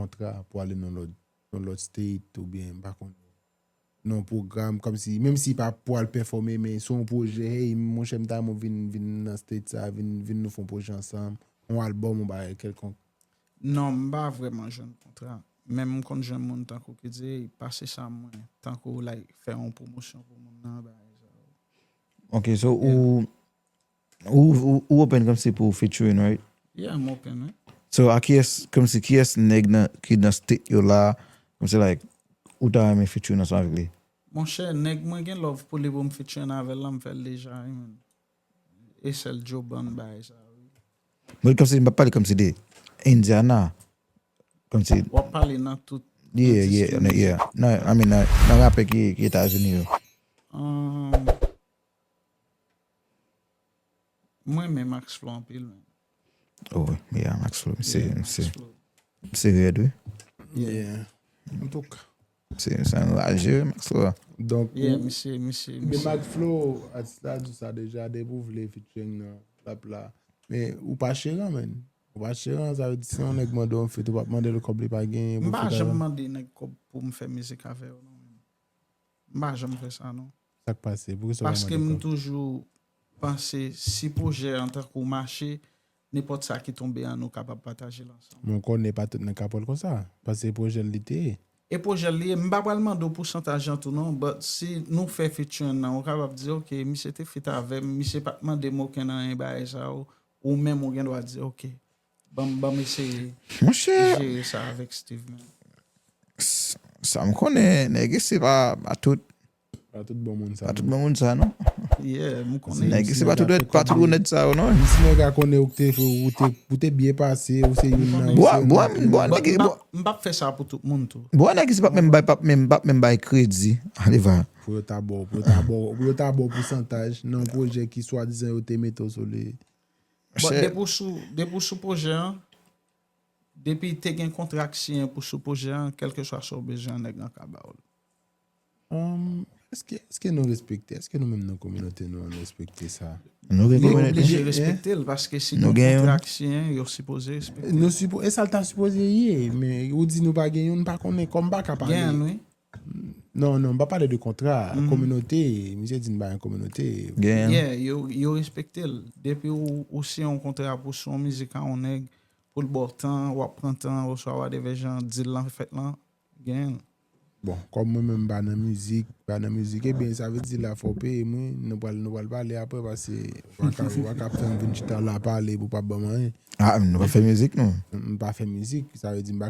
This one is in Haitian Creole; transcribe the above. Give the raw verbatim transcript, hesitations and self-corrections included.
kontra pou ale nan lòt, nan lòt state oubyen m pa konnen. Nan pwogram, kòmsi, menm si pa pou al pèfòme, men se yon pwojè, hey, monchè, m ta renmen w vin, vin nan state sa, vin, vin nou fè yon pwojè ansanm, yon albòm, yon bagay kèlkonk. Non, m pa vrèman jwenn kontra. Men m konn jwenn moun tankou ki di, hey, pase sa mwen, tankou, like, fè yon pwomosyon pou moun nan, bagay sa yo. Ok, so ou, ou, ou, ou open kòmsi pou featuring, right? Yeah, m open, wi. So, a kiyès, kòmsi kiyès nèg nan, ki nan state yo la, kòmsi, like, ou ta renmen featuring ansanm avèk li? Monchè, nèg mwen gen love pou li pou m featuring avè l la, m fè l deja, wi, man. E sèl Joban bagay sa, wi. Mwen kòmsi, m pa pale kòmsi de Indiana, kòmsi, W ap pale nan tout yeah, yeah, yeah, nan, I mean, nan, nan rapè ki, ki Etazini yo. Um, mwen renmen Max Flow anpil, men. Oh, yeah, Max Flow, se, Yeah, Max se, Flow. se rèd, wi. Yeah. Antouka. Se, se anraje, wi, Max Flow. Donk, Yeah, ou- misye, misye, men misye. Max Flow, atis la di sa deja, depi w vle featuring nan, l ap la. Men ou pa cheran, man. Ou pa cheran, sa vle di si yon nèg mande w feat, ou p ap mande l kòb li pa genyen. M pa janm mande nèg kòb pou m fè mizik avè yo, non. M pa janm fè sa, non. Sa k pase? Poukisa w pa Paske mande m kòb? Toujou panse, si pwojè an tankou mache, nenpòt sa ki tonbe an, nou kapab pataje l ansanm. Men w konnen pa tout nèg ka pran l konsa. Paske pwojè l li te ye. E pwojè l li ye, m pa pral mande w pousantaj an tou non, but si nou fè featuring nan, ou kapab di, ok, misye te feat avè m, misye pa t mande m okenn anyen bagay sa yo, ou menm ou gen dwa di, ok, ban m, ban m eseye Monchè, jere sa avèk Steve, man. sa m konnen, nèg se pa, pa tout, Pa tout bon moun sa. pa tout bon moun sa, non. Yeah, m konnen. Nèg se pa tout, pa tout nèg sa yo, non. Si nèg a konnen ou te, ou te, ou te byen pase, ou se youn nan. Bò, ou se youn bò, nan ki- bò, But nèg, m bò, pap, m pap fè sa pou tout moun tou. bò, nèg se pap menm bay, pap menm, pap menm bay kredi. Ale va. Pou yo ta bò, pou yo ta bò, pou yo ta bò pousantaj nan yon pwojè ki swadizan yo te mete w sou li. But Chè. Depi w sou, depi w sou pwojè an, depi te gen kontra k siyen pou sou pwojè an, kèlkeswa sa w bezwen an, nèg lan ka ba w l. Um, èske, èske nou respekte? Èske nou menm nan kominote nou an respekte sa? Nou gen Yo kominote. oblije Gen- respekte l, paske si Nou gen gen- kontra k siyen, yo sipoze respekte l. Nou sipo, e sa l ta sipoze ye, men ou di nou pa gen youn, pa konnen kòm pa ka pale. Gen, wi. Non, non, m pa pale de kontra, Mhm. kominote, misye di n pa gen kominote. Gen. Yeah, yo, yo respekte l. Depi ou, ou siyen yon kontra pou sou yon mizik a yon nèg, pou l ba w tan, w ap pran tan, oswa whatever jan deal lan fèt lan, gen. Bon, kòm mwen menm m pa nan mizik, pa nan mizik, ebyen sa vle di la fò peye mwen, nou pral, nou pral pale apre, paske w pa ka, w pa ka fè m vin chita la pale pou pa ban m anyen. Ah, nou pa fè mizik, non. M pa fè mizik, sa vle di m pa